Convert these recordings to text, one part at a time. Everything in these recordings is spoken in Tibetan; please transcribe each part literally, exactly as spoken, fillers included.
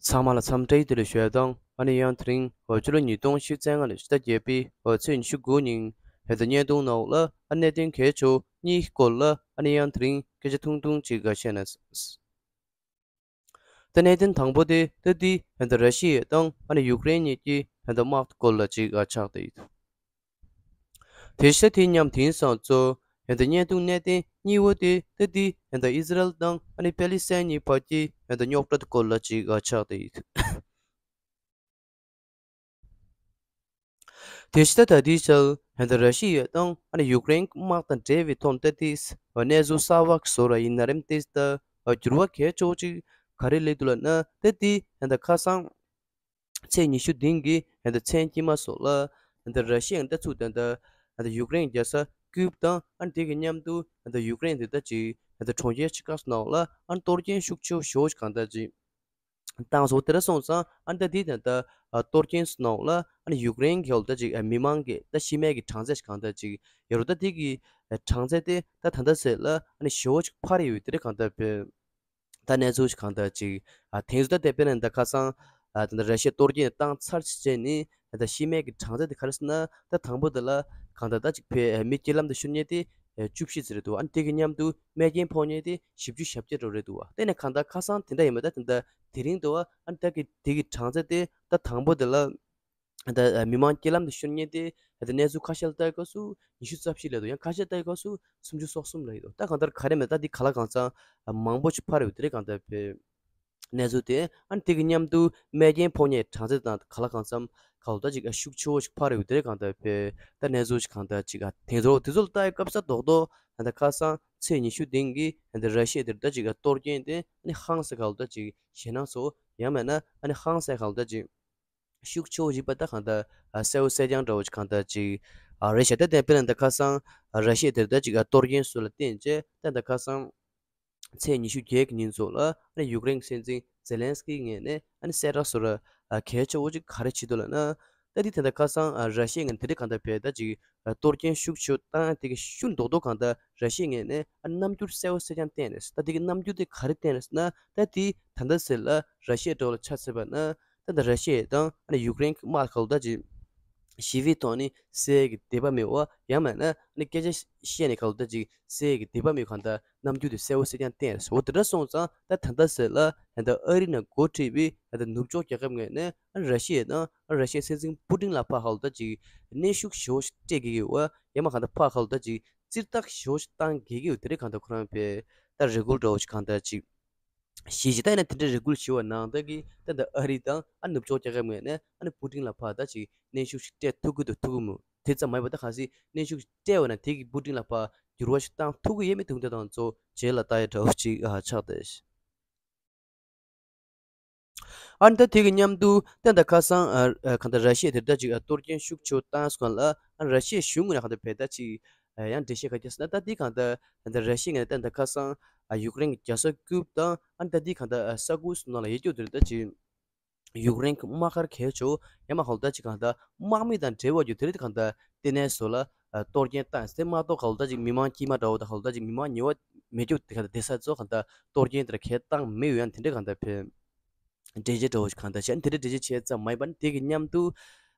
ཚང་མ་ལ་འཚམས་འདྲི་བདེ་ལེགས་ཞུ་ཡ་དང་། ཨ་ནི་ཡང་དེ་རིང་འོ་ཕྱི་ལོ་ཉིས་སྟོང་ཉི་ཤུ་རྩ་ལྔ་ལོའི་ཕྱི་ཟླ་བརྒྱད་པའི་འོ་ཚེས་ཉི་ཤུ་དགུ་ཉིན་ཧན་ད་བརྙན་ཐུང་ནང་ལ་ཨ་གནད་དོན་གལ་ཆེ་བ་གཉིས་སྐོར་ལ་ཨ་ནི་ཡང་དེ་རིང་སྐད་ཆ་ཐུང་ཐུང་ཅིག་བཤད་ན། ད་གནད་དོན་དང་པོ་དེ་ད་དེ་ཧན་ད་ར་ཤི་ཡ་དང་ཨ་ནི་ཡུཀ་རེན་གཉིས་ཀྱི་ཧན་ད་དམག་སྐོར་ལ་ཅིག་ཆགས་བསྡད་ཡོད། དེ་བཞིན་དེ་མཉམ་དེང་སང་ཚོ་ཧན་ད་བརྙན་ཐུང་གནད་དོན་གཉིས་པོ་དེ་ད་དེ་ཧན་ད་ཨི་ཟི་རལ་དང་ཨ་ནི་པེ་ལི་སི་ཐན་གཉིས་བར་གྱི་ཧན་ད་རྙོག་དྲ་སྐོར་ལ་ཅིག་ཆགས་བསྡད་ཡོད། དེ་ཕྱི་ད་ལྟ་དེའི་ཆར་ཧན་ད་ར་ཤི་ཡ་དང་ཨ་ནི་ཡུཀ་རེན་དམག་དང་འབྲེལ་བའི་ཐོག་ནས་ད་དེ་གནས་ཚུལ་གསར་བ་བཟོ་ར་ཡིན་ན་རེམ་དེ་ད་འགྱུར་བ་གལ་ཆེ་བོ་ཅིག་ག་རེ་སླེབས་འདུག་ལབ་ན། ད་དེ་ཧན་ད་ཁ་སང་ཚེས་ཉི་ཤུ་བདུན་གྱི་ཧན་ད་མཚན་དཀྱིལ་མ་སོགས་ལ་ཧན་ད་ར་ཤི་ཡ་ད་ཚུགས་ད་ད་ཧན་ད་ཡུཀ་རེན་རྒྱལ་ས་ཀིབ་དང་ཨ་ནི་དེ་གི་མཉམ་དུ་ཧན་ད་ཡུཀ་རེན་དེ་ད་ཅིག་ཧན་ད་གྲོང་ཁྱེར་ཆེ་ཁག་ནང་ལ་ཨ་ནི་གཏོར་སྐྱོན་ཤུགས་ཆེ་བོ་ཞེ་པོ་ཅིག་གང་ད་ཅིག་བཏང་སོང་། དེ་འདྲ་སོང་ཙང་ཨ་ནི་ད་དེ་ད་ལྟ་གཏོར་སྐྱོན་སོང་ལ་ཨ་ནི་ཡུཀ་རེན་གྱི་འོག་ད་ཅིག་མི་མང་གི་ད་ཤི་རྨས་ཀྱི་གྲངས་ཚད་ཞིག་གང་ད་ཅིག་ཡོད་རེད། ད་དེ་གི་གྲངས་ཚད་དེ་ད་ད་ལྟ་ཟེར་ལ་ཨ་ནི་ཞེ་པོ་ཅིག་འཕར་ཡོད་དེ་རེད། གང་ད་བོད་ད་གནས་ཚུལ་ཞིག་གང་ད་ཅིག་ཨ་དེང་སང་ད་དེ་དཔེར་ན་ད་ཁ་སང་ཨ་ད་ད་ར་ཤི་ཡ་གཏོར་སྐྱོན་བཏང་ཚར་རྗེས་ནས་ད་ཤི་རྨས་ཀྱི་གྲངས་ཚད་དེ་ག་རེ་ཟེར་ན། ད་དང་པོ་དེ་ལ་གང་ད་ད་ཅིག་བོད་མི་རྐྱེན་ལམ་དུ་ཤོར་མཁན་དེ་བཅུ་བཞི་ཙམ་རེད་འདུག་ཨ་ནི་དེ་གི་མཉམ་དུ་རྨས་སྐྱོན་ཕོག་མཁན་དེ་བཞི་བཅུ་ཞེ་བརྒྱད་འགྲོ་རེད་འདུག་དེ་ནས་གང་ལྟར་ཁ་སང་དེ་འདྲ་ཡིན་པ་ད་དེ་འདྲ་དེ་རིང་འདུག་ཨ་ནི་ད་གི་དེ་གི་གྲངས་ཚད་དེ་ད་དང་པོ་དེ་ལ་ད་མི་མང་རྐྱེན་ལམ་དུ་ཤོར་མཁན་དེ་ད་གནས་ཚུལ་ཁ་ཤས་ལ་ལྟ་སྐབས་སུ་ཉི་ཤུ་རྩ་བཞི་ལབ་འདུག་ཡང་ཁ་ཤས་ལ་ལྟ་སྐབས་སུ་སུམ་ཅུ་སོ་གསུམ་ལབ་ཡོད་འདུག་ད་གང་ལྟར་ག་རེ་མེད་ད་དེ་ག་ལ་གང་འཚམ་མང་པོ་ཞིག་འཕར་ཡོད་དེ་རེད། གང་ལྟར་བོད་གནས་ཚུལ་དེ་ཨ་ནི་དེ་གི་མཉམ་དུ་རྨས་སྐྱོན་ཕོག་མཁན་གྲངས་ཚད་དང་ག་ལ་གང་འཚམ་ག་ལ་ད་ཅིག་ཤུགས་ཆེ་བོ་ཞིག་འཕར་ཡོད་དེ་རེད། གང་ལྟར་བོད་ད་གནས་ཚུལ་ཞིག་གང་ལྟར་ཅིག་ཨ་དེང་ཚོ་དེ་ཚོ་ལ་ལྟ་ཡི་སྐབས་ས་རྡོག་རྡོག་ད་ལྟ་ཁ་སང་ཚེས་ཉི་ཤུ་བདུན་གི་ད་ར་ཤི་ཡ་དེར་ད་ཅིག་གཏོར་སྐྱོན་དེ་ཨ་ནི་ཧང་སང་ག་ལ་ད་ཅིག་ཞེད་སྣང་ཚོ་ཡང་མེད་ན་ཨ་ནི་ཧང་སང་ག་ལ་ད་ཅིག་ཤུགས་ཆེ་བོ་ཞིག་པ་ད་གང་ལྟར་ཨ་གསལ་བོ་གསལ་རྐྱང་འདྲ་བོ་ཞིག་གང་ལྟར་ཅིག་ཨ་རེད་ཤག་ད་དེ་དཔེར་ན་ད་ཁ་སང་ཨ་ར་ཤི་ཡ་དེར་ད་ཅིག་ཨ་གཏོར་སྐྱོན་སོགས་ལ་བརྟེན་བྱས་ད་ད་ཁ་སང་ཚེས་ཉི་ཤུ་བརྒྱད་ཀྱི་ཉིན་ཚོ་ལ་ཨ་ནི་ཡུཀ་རེན་གྱི་སྲིད་འཛིན་ཛེ་ལན་སི་ཀིའི་ངོས་ནས་ཨ་ནི་གསལ་བསྒྲགས་སོགས་ལ་ཨ་གལ་ཆེ་བོ་ཅིག་ག་རེ་བྱེད་འདུག་ལབ་ན། ད་དེ་དེ་འདྲ་ཁ་སང་ཨ་ར་ཤི་ཡའི་ངོས་ནས་དེ་འདྲ་གང་ལྟར་བས་ད་ཅིག་ཨ་གཏོར་སྐྱོན་ཤུགས་ཆེ་བཏང་ཡ་དེ་གི་ཤུགས་རྡོག་རྡོག་གང་ལྟར་ར་ཤི་ཡའི་ངོས་ནས་ཨ་རྣམ་འགྱུར་གསལ་བོ་གསལ་རྐྱང་བསྟན་རེད། ད་དེ་གི་རྣམ་འགྱུར་དེ་ག་རེ་བསྟན་རེད་ཟེར་ན། ད་དེ་ད་ལྟ་ཟེར་ལ་ར་ཤི་ཡའི་འགྲོ་ལ་ཆ་མཚོན་པ་ན། ད་ལྟ་ར་ཤི་ཡ་དང་ཨ་ནི་ཡུཀ་རེན་གྱི་དམག་ག་ལ་ད་ཅིག་ཞི་བའི་ཐོག་ནས་སེལ་གྱི་དད་པ་མེད་པ་ཡང་མིན་ན་ཨ་ནི་སྐད་ཆ་བཤད་ནས་ག་ལ་ད་ཅིག་སེལ་གྱི་དད་པ་མེད་གང་ལྟར་རྣམ་འགྱུར་དེ་གསལ་བོ་གསལ་རྐྱང་བསྟན་རེད། འོ་དེ་འདྲ་སོང་ཙང་ད་ད་ལྟ་ཟེར་ལ་ད་ལྟ་ཨ་རི་ནས་འགོ་ཁྲིད་པའི་ད་ལྟ་ནུབ་ཕྱོགས་རྒྱལ་ཁབ་ངོས་ནས་ཨ་ནི་ར་ཤི་ཡ་དང་ཨ་ནི་ར་ཤི་ཡའི་སྲིད་འཛིན་པུ་ཏིན་ལ་ཕར་ག་ལ་ད་ཅིག་གནོན་ཤུགས་ཞེ་པོ་ཞིག་སྤྲད་དགོས་ཀྱི་ཡོད་པ་ཡང་མིན་གང་ལྟར་ཕར་ག་ལ་ད་ཅིག་ཙིར་ཐག་ཞེ་པོ་ཞིག་བཏང་དགོས་ཀྱི་ཡོད་དེ་རེད། གང་ལྟར་ཁོ་རང་བས་ད་རེ་སྐུལ་འདྲ་བོ་ཞིག་གང་ལྟར་ཅིག་ཞེས་བྱས། ད་ཡིན་ན་དེ་འདྲའི་རེ་སྐུལ་ཞུ་བ་ནང་ལྟར་གྱི་ད་ལྟ་ཨ་རི་དང་ཨ་ནུབ་ཕྱོགས་རྒྱལ་ཁབ་ངོས་ནས་ཨ་ནི་པུ་ཏིན་ལ་ཕར་ད་ཅིག་གནོན་ཤུགས་ཤིག་སྤྲད་ཐུབ་ཀྱི་འདུག་ཐུབ་ཀྱི་མོད། དེ་ཙམ་མ་ཡིན་པར་ད་གལ་སྲིད་གནོན་ཤུགས་ཤིག་སྤྲད་པ་ན་དེ་གིས་པུ་ཏིན་ལ་ཕར་འགྱུར་བ་ཞིག་བཏང་ཐུབ་ཀྱི་ཡོད་མེད་དེ་འདྲ་དང་གཙོ་བྱས་ལ་ལྟ་ཡ་འདྲ་བོ་ཅིག་ཨ་ཆགས་བསྡད། ཨ་ནི་ད་དེ་གི་མཉམ་དུ་ད་ལྟ་ཁ་སང་ཨ་ཨ་གང་ལྟར་ར་ཤི་ཡ་དེར་ད་ཅིག་ཨ་གཏོར་སྐྱོན་ཤུགས་ཆེ་བཏང་སོང་ལ་ཨ་ར་ཤི་ཡའི་གཞུང་ངོས་ནས་གང་ལྟར་བས་ད་ཅིག་ཨ་ཡང་འགྲེལ་བཤད་ག་རེ་བྱས་ཟེར་ན། ད་འདི་གང་ལྟར་ད་ལྟ་ར་ཤི་ཡའི་ངོས་ནས་ད་ལྟ་ཁ་སང་ཨ་ཡུཀ་རེན་གྱི་རྒྱལ་ས་ཀིབ་དང་ཨ་ནི་ད་འདི་གང་ལྟར་ཨ་ས་ཁུལ་སོགས་ནང་ལ་ཡོད་རྒྱུ་དེར་ད་ཅིག་ཡུཀ་རེན་གྱི་དམག་སྒར་གལ་ཆེ་བོ་ཡང་མིན་གང་ལྟར་ཅིག་གང་ལྟར་དམག་མི་དང་འབྲེལ་བ་རྒྱུ་དེ་རིགས་གང་ལྟར་ལྟེ་གནས་སོགས་ལ་ཨ་གཏོར་སྐྱོན་བཏང་ཡོད་དེ་མ་གཏོགས་གང་ལྟར་ཅིག་མི་མང་དཀྱུས་མ་འདྲ་བོ་དང་གང་ལྟར་ཅིག་མི་མང་ཉེ་བ་མེད་རྒྱུ་དེ་གང་ལྟར་བསྡད་ས་ཚོ་གང་ལྟར་གཏོར་སྐྱོན་དེ་འདྲ་གང་ལྟར་བཏང་མེད་ཡོད། ཡང་དེ་འདྲའི་གང་ལྟར་བས་འགྲེལ་བཤད་འདྲ་བོ་ཞིག་གང་ལྟར་བྱས། དེ་འདྲའི་འགྲེལ་བཤད་བྱས་ཙམ་མ་ཡིན་པར་དེ་གི་མཉམ་དུ་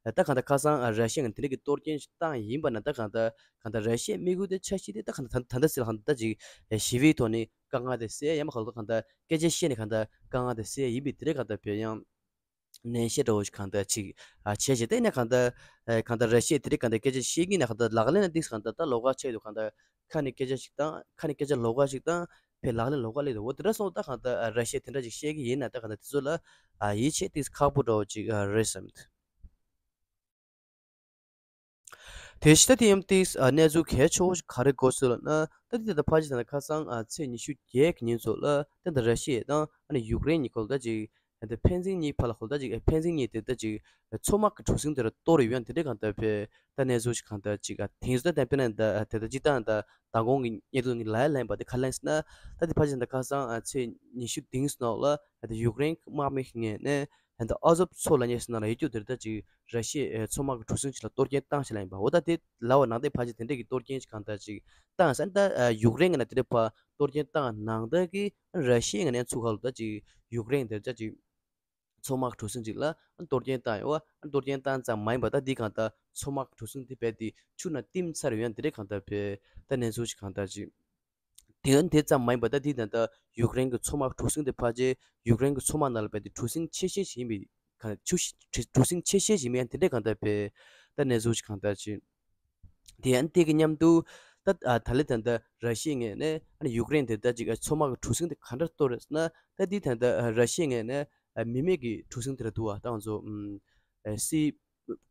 ད་གང་ལྟར་ཁ་སང་ཨ་ར་ཤི་ཡ་ངོས་ནས་དེ་འདྲའི་གི་གཏོར་སྐྱོན་ཞིག་བཏང་ཡིན་པ་ན་ད་གང་ལྟར་གང་ལྟར་ར་ཤི་ཡའི་དམིགས་ཡུལ་དེ་འཆར་གཞི་དེ་ད་གང་ལྟར་ད་ད་ལྟ་ཟེར་གང་ལྟར་ད་ཅིག་ཞི་བའི་ཐོག་ནས་དཀའ་ངལ་དེ་སེལ་ཡང་མིན་གང་ལྟར་གང་ལྟར་སྐད་ཆ་བཤད་ནས་གང་ལྟར་དཀའ་ངལ་དེ་སེལ་ཡིན་པའི་དེ་རེད། གང་ལྟར་བས་ཡང་ནན་བཤད་འདྲ་བོ་ཞིག་གང་ལྟར་ཅིག་ཨ་བྱས་བྱས་ད་ཡིན་ན་གང་ལྟར་ཨ་གང་ལྟར་ར་ཤི་ཡས་དེ་རིགས་གང་ལྟར་སྐད་ཆ་བཤད་ཀྱིན་ན་གང་ལྟར་ལག་ལེན་ལ་འདི་གང་ལྟར་ད་ལོགས་ཀ་ཆགས་འདུག་གང་ལྟར་ཁ་ནས་སྐད་ཆ་ཞིག་བཏང་ཁ་ནས་སྐད་ཆ་ལོགས་ཀ་ཞིག་བཏང་ཕའི་ལག་ལེན་ལོགས་ཀ་སླེབས་འདུག་འོ་དེ་འདྲ་སོང་ད་གང་ལྟར་ཨ་ར་ཤི་ཡས་དེ་འདྲ་ཞིག་བཤད་ཀྱི་ཡིན་ན་ད་གང་ལྟར་དེ་ཚོ་ལ་ཨ་ཡིད་ཆེས་ཏིག་ཁག་པོ་འདྲ་བོ་ཅིག་ཨ་རེད་བསམ་འདུག་དེ་ཕྱི་ད་དེ་ཡམ་ཏིས་ཨ་གནས་ཚུལ་གལ་ཆེ་བོ་ཞིག་ག་རེ་གོ་སོང་ལབ་ན། ད་དེ་ད་ཕ་ཅི་ད་ཁ་སང་ཨ་ཚེས་ཉི་ཤུ་བརྒྱད་ཀྱི་ཉིན་ཚོ་ལ་ད་ད་ར་ཤི་ཡ་དང་ཨ་ནི་ཡུཀ་རེན་གཉིས་སྐོར་ད་ཅིག་ད་ཕན་ཚུན་གཉིས་བར་ལ་ཧོལ་ད་ཅིག་ཕན་ཚུན་གཉིས་དེ་ད་ཅིག་མཚོ་དམག་གི་གྲུ་གཟིངས་དེ་ལ་གཏོར་ཡོད་ཡང་དེ་འདྲའི་གང་ལྟར་བས་ད་གནས་ཚུལ་ཞིག་གང་ལྟར་ཅིག་ཨ་དེང་སང་ད་དེ་དཔེར་ན་ད་དེ་ད་ཅི་ད་ད་མདང་དགོང་གི་བརྙན་ཐུང་གི་ལ་ཡ་ལན་པ་དེ་ག་ལན་ཟེར་ན། ད་དེ་ཕ་ཅི་ད་ཁ་སང་ཨ་ཚེས་ཉི་ཤུ་བདུན་ནང་ལ་ད་ཡུཀ་རེན་གྱི་དམག་མི་ངོས་ནས། ད་ཨ་ཟོབ་མཚོ་ལབ་མཁན་ཞིག་ནང་ལ་ཡོད་རྒྱུ་དེར་ད་ཅིག་ར་ཤི་ཡའི་མཚོ་དམག་གི་གྲུ་གཟིངས་ཅིག་ལ་གཏོར་སྐྱོན་བཏང་ཞིག་ལ་ཡིན་པ། འོ་ད་དེ་ལབ་པ་ནང་བཞིན་ཕལ་ཆེར་དེ་འདྲས་ཀྱི་གཏོར་སྐྱོན་ཅིག་གང་ལྟར་ཅིག་བཏང་ས་ད་ཡུཀ་རེན་གྱི་ནང་དེ་འདྲས་ཕར་གཏོར་སྐྱོན་བཏང་ནང་ལྟར་གྱི་ར་ཤི་ཡའི་ངོས་ནས་ཚུར་ཁ་ལོ་ད་ཅིག་ཡུཀ་རེན་དེར་ད་ཅིག་ མཚོ་དམག་གྲུ་གཟིངས་ཅིག་ལ་གཏོར་སྐྱོན་བཏང་ཡོད་པ། གཏོར་སྐྱོན་བཏང་ཙམ་མ་ཡིན་པ། ད་འདི་གང་ལྟར་མཚོ་དམག་གྲུ་གཟིངས་དེ་རྦད་དེ་ཆུ་ནང་ཐིམ་ཚར་ཡོད། དེ་འདྲ་གང་ལྟར་རྦད་ད་གནས་ཚུལ་ཅིག་གང་ལྟར་ཅིག་དེ་ཡང་དེ་ཙམ་མ་ཡིན་པ། ད་འདི་ད་ལྟ་ཡུཀ་རེན་གྱི་མཚོ་དམག་གྲུ་གཟིངས་དེ་ཕལ་ཆེར་ཡུཀ་རེན་གྱི་མཚོ་དམག་ནང་ལ་རྦད་དེ་གྲུ་གཟིངས་ཆེ་ཤོས་ཤིག་ཡིན་པའི་གང་ཆུ་གྲུ་གཟིངས་ཆེ་ཤོས་ཤིག་ཡིན་པའི་དེ་འདྲ་གང་ལྟར་རྦད་ད་གནས་ཚུལ་ཅིག་གང་ལྟར་ཅིག་དེ་ཡང་དེ་གི་མཉམ་དུ་ད་ཨ་ད་ལེ་ད་ལྟ་ར་ཤི་ཡའི་ངོས་ནས་ཨ་ནི་ཡུཀ་རེན་དེ་ད་ཅིག་ཨ་མཚོ་དམག་གི་གྲུ་གཟིངས་དེ་ག་འདྲ་གཏོར་རེད་ཟེར་ན། ད་འདི་ད་ལྟ་ཨ་ར་ཤི་ཡའི་ངོས་ནས་ཨ་མི་མེད་ཀྱི་གྲུ་གཟིངས་དེ་འདྲ་འདུག་པ། ད་ང་ཚོ་ཨམ་ཨ་སི་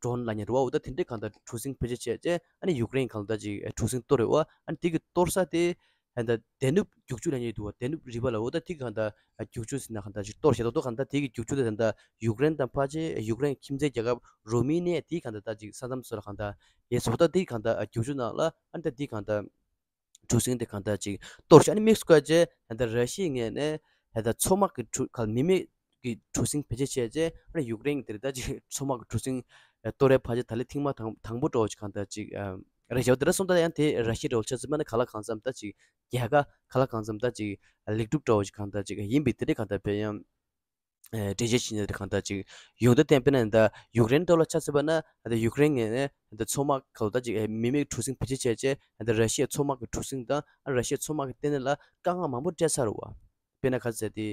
ཌོན་ལབ་མཁན་རེད་པ། འོ་ད་དེ་འདྲ་གང་ལྟར་གྲུ་གཟིངས་བེད་སྤྱོད་བྱས་བྱས་ཨ་ནི་ཡུཀ་རེན་གང་ལྟར་ཅིག་ཨ་གྲུ་གཟིངས་གཏོར་རེད་པ། ཨ་ནི་དེ་གི་གཏོར་ས་དེ་ད་ལྟ་ཌེ་ནུབ་རྒྱུག་ཆུ་ལབ་མཁན་འདུག་པ། ཌེ་ནུབ་རི་བར་ལ། འོ་ད་དེ་གང་ལྟར་ཨ་རྒྱུག་ཆུ་ཟེར་ན་གང་ལྟར་ཅིག་གཏོར་བྱས་ཏོག་ཏོག་གང་ལྟར་དེ་གི་རྒྱུག་ཆུ་དེ་ད་ལྟ་ཡུཀ་རེན་དང་ཕལ་ཆེར་ཡུཀ་རེན་ཁྱིམ་མཚེས་རྒྱལ་ཁབ་རོ་མེ་ནི་ཡ་དེའི་གང་ལྟར་ད་ཅིག་ས་མཚམས་སུ་ལ་གང་ལྟར་ཡོད་ཟེར། འོ་ད་དེ་གང་ལྟར་ཨ་རྒྱུག་ཆུ་ནང་ལ་ཨ་ནི་ད་དེ་གང་ལྟར་གྲུ་གཟིངས་དེ་གང་ལྟར་ཅིག་གཏོར་བྱས། ཨ་ནི་དམིགས་སུ་བཀར་བྱས་ད་ལྟ་ར་ཤི་ཡའི་ངོས་ནས་ད་ལྟ་མཚོ་དམག་གི་གྲུ་ག་མི་མེད་ཀྱི་གྲུ་གཟིངས་བེད་སྤྱོད་བྱས་བྱས་ཨ་ནི་ཡུཀ་རེན་གྱི་དེར་ད་ཅིག་མཚོ་དམག་གི་གྲུ་གཟིངས་གཏོར་རེ་ཕལ་ཆེར་ད་ལེ་ཐེངས་མ་དང་དང་པོ་འདྲ་བོ་ཅིག་གང་ལྟར་ཅིག་རེད་ཤག་དེ་འདྲ་སོང་ཙང་ཡང་དེ་ར་ཤི་ཡ་འདྲ་བོ་ཆ་ཚང་མ་ནི་གང་ལ་གང་འཚམ་ད་ཅིག་རྒྱལ་ཁ་གང་ལ་གང་འཚམ་ད་ཅིག་ལེགས་གྲུབ་འདྲ་བོ་ཅིག་གང་ལྟར་ཅིག་ཡིན་པའི་དེ་འདྲ་གང་ལྟར་བས་ཡང་འགྲེལ་བཤད་བྱེད་མཁན་དེ་གང་ལྟར་ཅིག་ཡོང་། ད་བརྟེན་དཔེར་ན་ད་ཡུཀ་རེན་འདྲ་བོ་ལ་ཆ་མཚོན་པ་ན་ད་ཡུཀ་རེན་ངོས་ནས་ད་མཚོ་དམག་གང་ལ་ད་ཅིག་མི་མེད་གྲུ་གཟིངས་བེད་སྤྱོད་བྱས་བྱས་ད་ར་ཤི་ཡའི་མཚོ་དམག་གི་གྲུ་གཟིངས་དང་ཨ་ར་ཤི་ཡའི་མཚོ་དམག་གི་ལྟེ་གནས་ལ་དཀའ་ངལ་མང་པོ་སྤྲད་ཚར་བ། དཔེར་ན་ག་ཚད་དེ།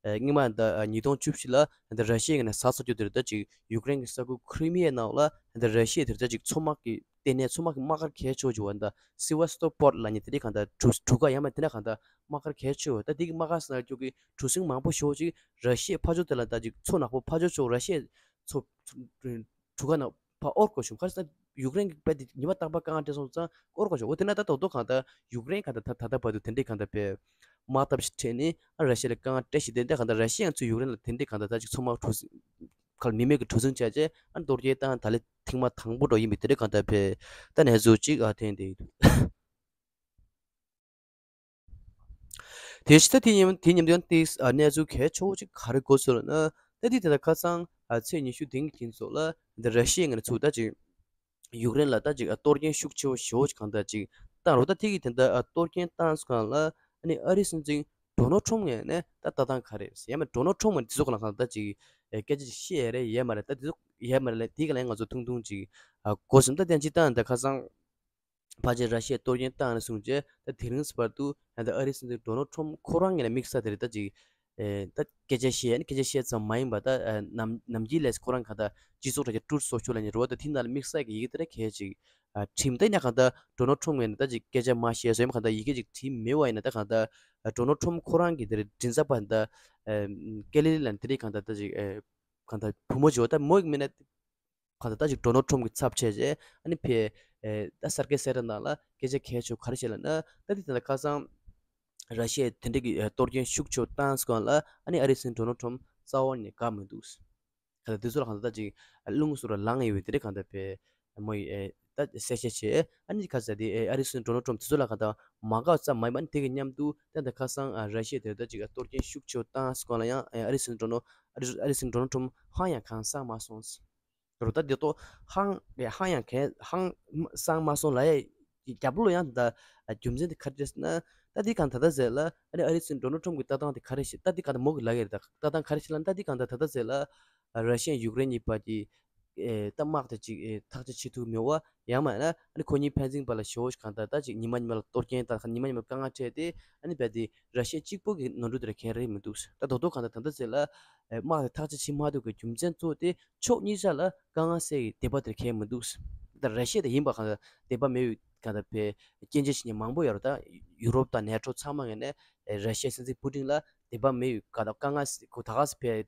ཨ་སྔོན་མ་ད་ཨ་ཉིས་སྟོང་བཅུ་བཞི་ལ་ད་ར་ཤི་ཡའི་ངོས་ནས་ཟ་ས་རྒྱུ་དེར་ད་ཅིག་ཡུཀ་རེན་གྱི་ས་ཁུལ་ཁི་རི་མི་ཡའི་ནང་ལ་ད་ར་ཤི་ཡའི་དེར་ད་ཅིག་མཚོ་དམག་གི་ལྟེ་གནས་མཚོ་དམག་གི་དམག་སྒར་གལ་ཆེ་བོ་ཅིག་ཡོད་པ། ད་སི་ཝ་སི་ཏོ་པོར་ལབ་མཁན་དེ་འདྲའི་གང་ལྟར་གྲུ་གྲུ་ཁ་ཡང་མ་དེ་འདྲ་གང་ལྟར་དམག་སྒར་གལ་ཆེ་བོ། ད་དེ་གི་དམག་སྒར་ཟེར་ན་རྒྱུ་གི་གྲུ་གཟིངས་མང་པོ་ཞེ་པོ་ཅིག་ར་ཤི་ཡའི་ཕར་ཕྱོགས་དེ་ལ་ད་ཅིག་མཚོ་ནག་པོ་ཕར་ཕྱོགས་ཕྱོགས་ར་ཤི་ཡའི་མཚོ་གྲུ་ཁ་ནང་ཕར་དབོར་དགོས་བྱུང་། ག་རེ་ཟེར་ན་ཡུཀ་རེན་གྱི་དཔེ་དེ་ཉི་མ་རྟག་པར་དཀའ་ངལ་འཕྲད་སོང་ཙང་དབོར་དགོས་བྱུང་། འོ་དེ་ན་ད་དོག་དོག་གང་ལྟར་ཡུཀ་རེན་གང་ལྟར་ད་ད་ལྟ་བར་དུ་དེ་འདྲའི་གང་ལྟར་དཔེ་དམག་འཐབ་ཞིག་འཕྲད་ནས་ཨ་ར་ཤི་ཡ་ལ་དཀའ་ངལ་སྤྲད་བཞིན། དེ་འདྲ་གང་ལྟར་ར་ཤི་ཡ་ཚོས་ཡུཀ་རེན་ལ་དེ་འདྲའི་གང་ལྟར་ད་ཅིག་མཚོ་དམག་གྲུ་གཟིངས་ག་ལ་མི་མེད་ཀྱི་གྲུ་གཟིངས་བྱས་བྱས་ཨ་གཏོར་སྐྱོན་བཏང་། ད་ལན་ཐེངས་མ་དང་པོ་འདྲ་ཡིན་པའི་དེ་འདྲའི་གང་ལྟར་དཔེ་ད་གནས་ཚུལ་ཅིག་ཨ་ཐོན་བསྡད་ཡོད་འདུག་དེ་བཞིན་ད་དེ་མཉམ་དེ་མཉམ་དུ་ཡང་དེ་ཨ་གནས་ཚུལ་གལ་ཆེ་བོ་ཅིག་ག་རེ་གོ་སོང་ལབ་ན། ད་དེ་དེ་ལྟར་ཁ་སང་ཨ་ཚེས་ཉི་ཤུ་དེ་རིང་གི་ཚོགས་ལ་འདི་ར་ཤི་ཡའི་ངོས་ནས་ཚུར་ད་ཅིག་ཡུཀ་རེན་ལ་ད་ཅིག་ཨ་གཏོར་སྐྱོན་ཤུགས་ཆེ་བོ་ཞེ་བོ་ཅིག་གང་ལྟར་ཅིག་བཏང་རོགས། ད་དེ་གི་དེ་འདྲ་ཨ་གཏོར་སྐྱོན་བཏང་སོང་ལ་ཨ་ནི་ཨ་རིའི་སྲིད་འཛིན་ཌོ་ནལ་ཊམ་ངོས་ནས་ད་ལྟ་སྟངས་ག་རེ་རེད་ཟེར། ཡང་མིན་ཌོ་ནལ་ཊམ་ངོས་ནས་དེ་ཚོ་ག་ལ་གང་ལྟར་ཅིག་ཨ་སྐད་ཆ་ཅིག་བཤད་ཡ་རེད་ཡས་མ་རེད། ད་དེ་ཚོ་ཡས་མ་རེད་ལབ་དེ་ག་ལ་ཡང་ང་ཚོ་ཐུང་ཐུང་ཅིག་ཨ་གོ་སོང་། ད་དེ་ཅིག་བཏང་ད་ཁ་སང་ཕལ་ཆེར་ར་ཤི་ཡས་གཏོར་སྐྱོན་བཏང་ནས་བཟུང་རྗེས་ད་དེ་རིང་བར་དུ་ད་ཨ་རིའི་སྲིད་འཛིན་ཌོ་ནལ་ཊམ་ཁོ་རང་ངོས་ནས་དམིགས་ས་དེ་རེད། ད་ཅིག་ཨེ་ད་སྐད་ཆ་བཤད་ནི་སྐད་ཆ་བཤད་ཙམ་མ་ཡིན་པ་ད་ཨེ་ནམ་ནམ་རྒྱུན་ལས་ཁོ་རང་ག་ད་སྤྱི་ཚོགས་དྲ་རྒྱ་ཊུ་རུ་སོ་ཤལ་ལབ་མཁན་རེད་པ། ད་དེ་ནང་ལ་དམིགས་ས་གི་ཡི་གེ་དེ་འདྲ་གས་ཅིག་ཨ་བྲིས། ད་ཡིན་ན་ག་ད་ཌོ་ནལ་ཊམ་ངོས་ནས་ད་ཅིག་སྐད་ཆ་མ་བཤད་ཟེར་ཡང་ག་ད་ཡི་གེ་ཅིག་བྲིས་མེད་པ་ཡིན་ན། ད་ག་ད་ཨ་ཌོ་ནལ་ཊམ་ཁོ་རང་གི་དེ་རེད་མགྲིན་ཚབ་པ་ད་ཨེ་ཀེ་ལི་ལི་ལབ་མཁན་དེ་རེད། ག་ད་ད་ཅིག་ཨེ་ག་ད་བུ་མོ་ཅིག་ཡོད། ད་མོ་ཡིན་ན་གང་ལྟར་ད་ཅིག་ཌོ་ནལ་ཊམ་གྱི་ཚབ་བྱས་རྗེས་ཨ་ནི་ཕེ་ཨེ་ད་གསར་འགོད་གསལ་བསྒྲགས་ནང་ལ་སྐད་ཆ་གལ་ཆེ་བོ་ག་རེ་བཤད་ལབ་ན། ད་དེ་དེ་ལ་ཁ་སང་ར་ཤི་ཡས་དེ་འདྲ་གི་ཨེ་གཏོར་སྐྱོན་ཤུགས་ཆེ་བོ་བཏང་སོང་ལ་ཨ་ནི་ཨ་རིའི་སྲིད་འཛིན་ཌོ་ནལ་ཊམ་རྩ་བ་ནས་དགའ་མི་འདུག་ག་ད་དེ་ཚོ་ལ་གང་ལྟར་ད་ཅིག་རླུང་ཟུར་ལ་ལངས་ཡོད་པའི་དེ་འདྲ་གང་ལྟར་ཕེ་མོ་ཡི་ཨེ་ད་གསལ་བཤད་བྱས། ཨ་ནི་ཁ་ས་དེ་ཨེ་ཨ་རིའི་སྲིད་འཛིན་ཌོ་ནལ་ཊམ་དེ་ཚོ་ལ་གང་ལྟར་མ་དགའ་ཙམ་མ་ཡིན་པ་ཨ་ནི་དེ་གི་མཉམ་དུ་ད་ད་ཁ་སང་ཨ་ར་ཤི་ཡས་དེ་ད་ཅིག་ཨ་གཏོར་སྐྱོན་ཤུགས་ཆེ་བོ་བཏང་སོང་ལ་ཡང་ཨེ་ཨ་རིའི་སྲིད་འཛིན་ཌོ་ནལ་ཨ་རིའི་ཨ་རིའི་སྲིད་འཛིན་ཌོ་ནལ་ཊམ་ཧང་ཡང་གང་སང་མ་སོང་། རོ་ད་དེ་ཏོ་ཧང་ཧང་ཡང་གང་ཧང་སང་མ་སོང་ལ་ཡ་རྒྱབ་ལོ་ཡང་ད་རྒྱུ་མཚན་དེ་ག་རེ་རེད་ཟེར་ན། ད་དེ་གང་ད་ད་ཟེར་ལ་ཨ་ནི་ཨ་རིའི་སྲིད་འཛིན་ཌོ་ནལ་ཊམ་གྱི་ལྟ་སྟངས་དེ་ག་རེ་ཞིག་ད་དེ་གང་ད་མོ་གི་ལ་ཡ་རེད། ད་ལྟ་སྟངས་ག་རེ་ཞིག་ལ་ད་དེ་གང་ད་ད་ད་ཟེར་ལ་ར་ཤི་ཡ་ཡུཀ་རེན་གཉིས་བར་གྱི་ཨེ་ད་དམག་དེ་ཅིག་ཨེ་ཐག་གཅོད་བྱེད་ཐུབ་མེད་པ། ཡང་མིན་ན་ཨ་ནི་ཁོ་གཉིས་ཕན་ཚུན་བར་ལ་ཞོ་ཞིག་གང་ད་ད་ཅིག་ཉི་མ་ཉི་མ་ལ་གཏོར་སྐྱོན་ད་ཉི་མ་ཉི་མ་དཀའ་ངལ་འཕྲད་དེ་ཨ་ནི་རྦད་དེ་ར་ཤི་ཡ་གཅིག་པོ་གི་ནོར་འཁྲུལ་དེ་ར་གང་རེད་མི་འདུག་ད་དོ་དོ་གང་ད་ད་ད་ཟེར་ལ་ཨེ་དམག་དེ་ཐག་གཅོད་བྱེད་མ་ཐུབ་པའི་རྒྱུ་མཚན་གཙོ་བོ་དེ་ཕྱོགས་གཉིས་ཆ་ལ་དཀའ་ངལ་སེལ་གྱི་དད་པ་དེ་གང་མི་འདུག་ད་ར་ཤི་ཡ་དེ་ཡིན་པ་གང་ད་དད་པ་མེད་པའི་གང་ད་ཕེ་སྐྱོན་བརྗོད་བྱེད་མཁན་མང་པོ་ཡོད་རེད། ད་ཡུ་རོབ་དང་ནེ་ཊོ་ཚང་མ་ངོས་ནས་ཨེ་ར་ཤི་ཡ་སྲིད་འཛིན་པུ་ཏིན་ལ་དད་པ་མེད་པའི་གང་ད་དཀའ་ངལ་སེལ་གོ་ད་ག་སེ་ཕེ་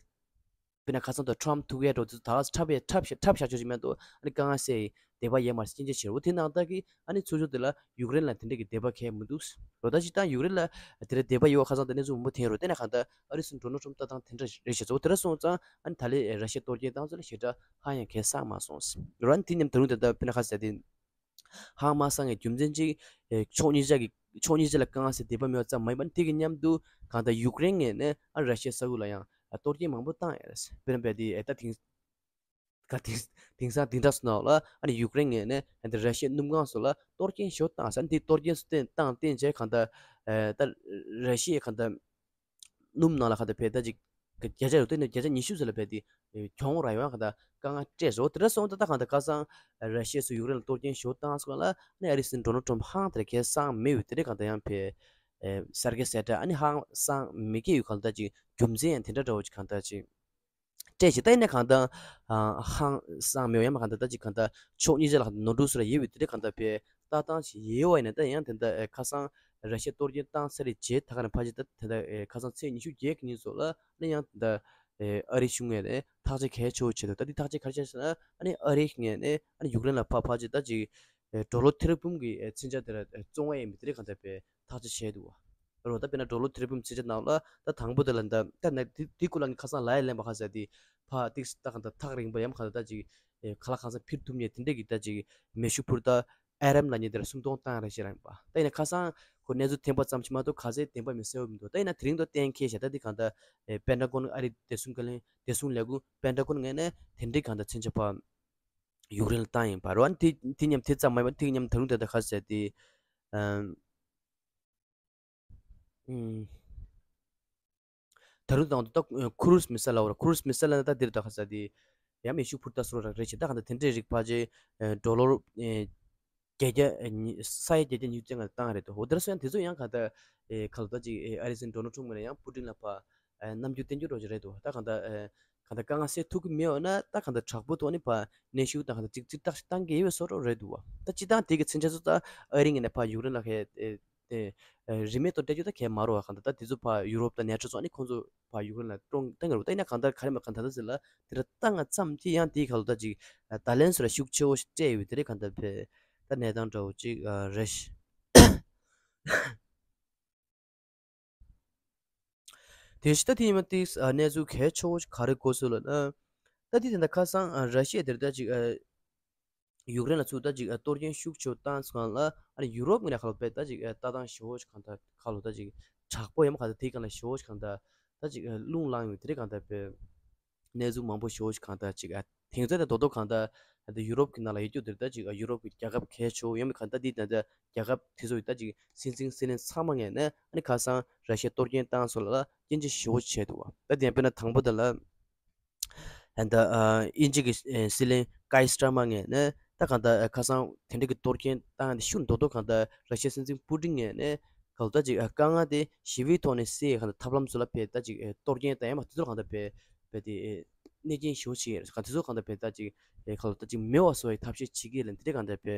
དཔེར་ན་ཁ་སང་དུ་ཊམ་ཐུག་ཡས་འགྲོ་དུས་ད་ག་སེ་འཁྲབ་ཡས་འཁྲབ་ཤ་འཁྲབ་བཞག་ཆོག་ཅིག་མེད་དོ། ཨ་ནི་དཀའ་ངལ་སེལ་ཡི་དད་པ་ཡས་མ་རེད་སྐྱོན་བརྗོད་བྱེད་རོ། དེ་ནང་ལྟར་གི་ཨ་ནི་ཚུར་ཕྱོགས་དེ་ལ་ཡུཀ་རེན་ལ་དེ་འདྲ་གི་དད་པ་གང་མི་འདུག་རོ། ད་ཅིག་ད་ཡུཀ་རེན་ལ་དེ་འདྲ་དད་པ་ཡོད་པ་ཁ་སང་དེ་གནས་ཚུལ་མང་པོ་ཐོན་རོ། དེ་ནས་གང་ལྟར་ཨ་རིའི་སྲིད་འཛིན་ཌོ་ནལ་ཊམ་ལྟ་སྟངས་དེ་འདྲ་རེད་ཤག་ཚོ། དེ་འདྲ་སོང་ཙང་ཨ་ནི་ད་ལན་ར་ཤི་ཡ་གཏོར་སྐྱོན་བཏང་ཚོ་ལ་ཞེ་དྲག་ཧང་ཡང་གང་སང་མ་སོང་རོ། ཨ་ནི་དེ་མཉམ་ད་རུང་དེ་ལྟར་དཔེར་ན་ཁ་ས་དེ་ཧང་མ་སང་བའི་རྒྱུ་མཚན་གཅིག་ཨེ་ཕྱོགས་གཉིས་ཆ་གི་ཕྱོགས་གཉིས་ཆ་ལ་དཀའ་ངལ་སེལ་དད་པ་མེད་པ་ཙམ་མ་ཡིན་པ་ཨ་ནི་དེ་གི་མཉམ་དུ་གང་ལྟར་ཡུཀ་རེན་ངོས་ནས་ཨ་ར་ཤི་ཡ་ས་ཁུལ་ལ་ཡང་ཨ་གཏོར་སྐྱོན་མང་པོ་བཏང་ཡོད་རེད། དཔེར་ན་རྦད་དེ་ཨེ་ད་དེང་ག་དེང་དེང་སང་དེང་སང་སོང་ན་ལ་ཨ་ནི་ཡུཀ་རེན་ངོས་ནས་ཨ་ནི་ར་ཤི་ཡའི་སྣུམ་ཁང་སོགས་ལ་གཏོར་སྐྱོན་ཞོ་བཏང་ས། ཨ་ནི་དེ་གཏོར་སྐྱོན་སོགས་བཏང་བཏང་བྱས་གང་ལྟར་ཨེ་ད་ར་ཤི་ཡའི་གང་ལྟར་སྣུམ་ནང་ལ་གང་ལྟར་ཕེ་ད་ཅིག་ བརྒྱ་ཆ་ཡོད་དེ་ནས་བརྒྱ་ཆ་ཉི་ཤུ་ཙམ་ལ་བས་དེ་གྱོང་རག་ཡོང་ག་ད་དཀའ་ངལ་སྤྲད་སོང་། དེ་འདྲ་སོང་ད་ད་གང་ད་ཁ་སང་ར་ཤི་ཡ་སུ་ཡུཀ་རེན་ལ་གཏོར་སྐྱོན་ཞུ་བཏང་སོང་ལ་ནི་ཨ་རིའི་སྲིད་འཛིན་ཌོ་ནལ་ཊམ་ཧང་དེར་ཁས་བསང་མེད་ཡོད་དེ་འདྲ་གང་ད་ཡང་བས་ཨེ་གསར་སྐད་གསལ་བསྒྲགས་ཨ་ནི་ཧང་བསང་མི་སྐྱེ་ཡོད་གང་ད་ཅིག་རྒྱུ་མཚན་ཡང་དེ་འདྲ་འདྲ་བོ་ཅིག་གང་ད་ཅིག་སྤྲད་ཅིག་ད་ཡིན་ན་གང་ད་ཨ་ཧང་བསང་མེད་ཡང་མ་གང་ད་ད་ཅིག་གང་ད་ཕྱོགས་གཉིས་ཆ་ལ་གང་ད་ནོར་འཁྲུལ་སོ་ར་ཡོད་པའི་དེ་འདྲ་གང་ད་བས་ལྟ་སྟངས་ཤིག་ཡོད་པ་ཡིན་ན་ད་ཡང་དེ་འདྲ་ཨེ་ཁ་སང་ར་ཤི་ཡ་གཏོར་སྐྱོན་བཏང་ཚར་རེད་རྗེས་ད་ག་ནས་ཕ་ཅིག་ད་དེ་འདྲ་ཨེ་ཁ་སང་ཚེས་ཉི་ཤུ་བརྒྱད་ཀྱི་ཉིན་སོགས་ལ་ནི་ཡང་དེ་འདྲ་ཨེ་ཨ་རིའི་གཞུང་ངོས་ནས་ཐག་གཅོད་གལ་ཆེ་བོ་བྱས་འདུག་ད་འདི་ཐག་གཅོད་ག་རེ་བྱས་ཟེར་ན་ཨ་ནི་ཨ་རིའི་ངོས་ནས་ཨ་ནི་ཡུཀ་རེན་ལ་ཕ་ཕ་ཅིག་ད་ཅིག་ཨེ་ཌོ་ལར་ཐེར་འབུམ་གྱི་ཨེ་མཚོན་ཆ་དེ་ར་ཨེ་བཙོང་བ་ཡིན་པའི་དེ་རིགས་གང་འདྲ་བས་ཐག་གཅོད་བྱས་འདུག་བ། རོ་ད་དཔེར་ན་ཌོ་ལར་ཐེར་འབུམ་ཚད་ཆ་ནང་ལ་ད་དང་པོ་དེ་ལ་འདི་ད་ནི་དེ་དེ་ཀུན་ལ་ངས་ཁ་སང་ལ་ཡ་ལེན་པ་ཁ་ཟེར་དེ་ཕ་ཏིག་ད་གང་ད་ཐག་རིང་པོ་ཡམ་གང་ད་ད་ཅིག་ཨེ་ག་ལ་གང་ས་ཕིར་ཐུབ་ཉེ་དེ་འདྲས་ཀྱི་ད་ཅིག་མེ་ཤུགས་འཕུར་ད་ཨེ་རམ་ལ་ཉེ་དེ་ལ་སུམ་སྟོང་བཏང་རེ་ཞེ་རང་པ་ད་ཡིན་ན་ཁ་སང་ཁོ་གནས་ཚུལ་ཐེངས་པ་ཙམ་ཅིག་མ་གཏོགས་ག་ཚད་བདེན་པ་མི་གསལ་བོ་མི་འདུག་ད་ཡིན་ན་དེ་རིང་དུ་གཏན་འཁེལ་བྱས་ད་འདི་གང་ད་ཨེ་པེན་ཊ་གོན་ཨ་རི་བདེ་སྲུང་བཀའ་བློན་བདེ་སྲུང་ལས་ཁུངས་པེན་ཊ་གོན་ངོས་ནས་དེ་འདྲས་གང་ད་མཚོན་ཆ་ཕ་ཡུཀ་རེན་ལ་བཏང་ཡིན་པ་རོ། ཨ་ནི་དེ་དེ་མཉམ་དེ་ཙམ་མ་ཡིན་པར་དེ་མཉམ་ད་རུང་དེ་འདྲ་ཁ་ཟེར་དེ་ཨམ། ཨམ། ད་རུང་དང་ད་ཁུ་རུ་སི་མི་སེལ་ལ་འོ་ར་ཁུ་རུ་སི་མི་སེལ་ལ་ད་འདིར་ད་ཁ་ཟེར་དེ་ཡང་མེ་ཤུགས་འཕུར་ད་སོ་ར་རེད་ཆེ་ད་གང་ད་དེ་འདྲའི་རིགས་ཕལ་ཆེར་ཌོ་ལར་བརྒྱད་བརྒྱ་ས་ཡ་བརྒྱད་བརྒྱ་ཉིས་བརྩེགས་ལྔ་བཏང་རེད་དོ། འོ་དེར་སོ་ཡང་དེ་ཚོ་ཡང་གང་ད་ཁ་ལོ་ད་ཅིག་ཨ་རི་སྲིད་འཛིན་ཌོ་ནལ་ཊམ་ངོས་ནས་ཡང་པུ་ཏིན་ལ་ཕ་རྣམ་འགྱུར་བསྟན་རྒྱུ་འདྲ་ཅིག་རེད་འདུག་ད་གང་ལྟར་ཨེ་གང་ལྟར་དཀའ་ངལ་སེལ་ཐུབ་ཀྱི་མེད་པ་ན་ད་གང་ལྟར་དྲག་པོ་ཐོག་ནས་ཕར་གནོན་ཤུགས་དང་གང་ལྟར་ཅིག་ཅིག་ཏག་ཞིག་བཏང་གི་ཡོད་པའི་བཟོ་འདྲ་རེད་འདུག་བ། ད་སྤྱིར་བཏང་དེ་གི་མཚོན་ཆ་ཚོ་ད་ཨ་རི་ངོས་ནས་ཕར་ཡུཀ་རེན་ལ་ཧེ་ཨེ་ཨེ་རིན་མེད་ཐོག་སྤྲད་རྒྱུ་ད་གལ་མ་རོ་བ། གང་ལྟར་ད་དེ་ཚོ་ཕར་ཡུ་རོབ་དང་ནེ་ཊོ་ཚོ་ཨ་ནི་ཁོང་ཚོ་ཕར་ཡུཀ་རེན་ལ་གཏོང་བཏང་གི་རེད་འདུག་ད་ཡིན་ན་གང་ལྟར་ག་རེ་མ་གང་ལྟར་ད་ཟེར་ལ་དེ་འདྲ་བཏང་ང་ཙམ་གྱིས་ཡང་དེའི་ཁ་ལོ་ད་ཅིག་ད་ལན་སོ་ར་ཤུགས་ཆེ་བོ་ཞིག་སྤྲད་ཡོད་པའི་དེ་རེད། གང་ལྟར་ཕེ་ད་གནས་སྟངས་འདྲ་བོ་ཅིག་ཨ་རེད་ཤག་དེ་བཞིན་ད་དེ་ཡིན་མ་དེ་གནས་ཚུལ་གལ་ཆེ་བོ་ཞིག་ག་རེ་གོ་སོང་ལབ་ན། ད་དེ་དེ་འདྲ་ཁ་སང་ར་ཤི་ཡ་དེར་ད་ཅིག་ཡུཀ་རེན་ལ་ཚུར་ད་ཅིག་གཏོར་སྐྱོན་ཤུགས་ཆེ་བོ་བཏང་སོང་ལ་ཨ་ནི་ཡུ་རོབ་ངོས་ནས་ཁ་ལོ་པས་ད་ཅིག་ལྟ་སྟངས་ཞེ་བོ་ཞིག་གང་ལྟར་ཁ་ལོ་ད་ཅིག་དྲག་པོ་ཡང་མ་གང་ལྟར་དེའི་སྒང་ལ་ཞེ་བོ་ཞིག་གང་ལྟར་ད་ཅིག་རླུང་ལངས་ཡོད་དེ་རེད། གང་ལྟར་པས། གནས་ཚུལ་མང་པོ་ཞེ་བོ་ཞིག་གང་ལྟར་ཅིག་ཨ་དེང་ཚད་དེ་རྡོག་རྡོག་གང་ལྟར་ཨ་དེ་ཡུ་རོབ་ཀྱི་ནང་ལ་ཡོད་རྒྱུ་དེར་ད་ཅིག་ཨ་ཡུ་རོབ་ཀྱི་རྒྱལ་ཁབ་གལ་ཆེ་བོ་ཡང་མི་གང་ལྟར་དེའི་ནང་ད་རྒྱལ་ཁབ་དེ་ཚོ་ཡི་ད་ཅིག་སྲིད་འཛིན་སྲིད་བློན་ཚང་མ་ངོས་ནས་ཨ་ནི་ཁ་སང་ར་ཤི་ཡ་གཏོར་སྐྱོན་བཏང་སོང་ལ་སྐྱོན་བརྗོད་ཞེ་བོ་བྱས་འདུག་བ། ད་དེ་ཡང་དཔེར་ན་དང་པོ་དེ་ལ་ཨ་ད་ཨ་དབྱིན་ཇི་གི་ཨ་སྲིད་བློན་ཀའི་སི་ཊར་མར་ངོས་ནས་ད་གང་ལྟར་ཨ་ཁ་སང་དེ་འདྲ་གི་གཏོར་སྐྱོན་བཏང་ཡ་དེ་ཤུགས་རྡོག་རྡོག་གང་ལྟར་ར་ཤི་ཡ་སྲིད་འཛིན་པུ་ཏིན་ངོས་ནས་གང་ལྟར་ཅིག་ཨ་དཀའ་ངལ་དེ་ཞི་བའི་ཐོག་ནས་སེལ་ཡས་གང་ལྟར་ཐབས་ལམ་ཚོ་ལ་ཕེ་ད་ཅིག་ཨ་གཏོར་སྐྱོན་བཏང་ཡ་མ་དེ་ཚོ་ལ་གང་ལྟར་ཕེ་ཕེ་དེ་ཨ་གནོད་སྐྱོན་ཞེ་བོ་བྱེད་ཡས་རེད། གང་དེ་ཚོ་གང་ལྟར་ཕེ་ད་ཅིག་ཨ་གང་ལྟར་ཅིག་མེད་པ་བཟོ་ཡའི་ཐབས་ཤེས་བྱེད་ཀྱི་ཡོད་ལ་འདི་འདྲ་གང་ལྟར་ཕེ་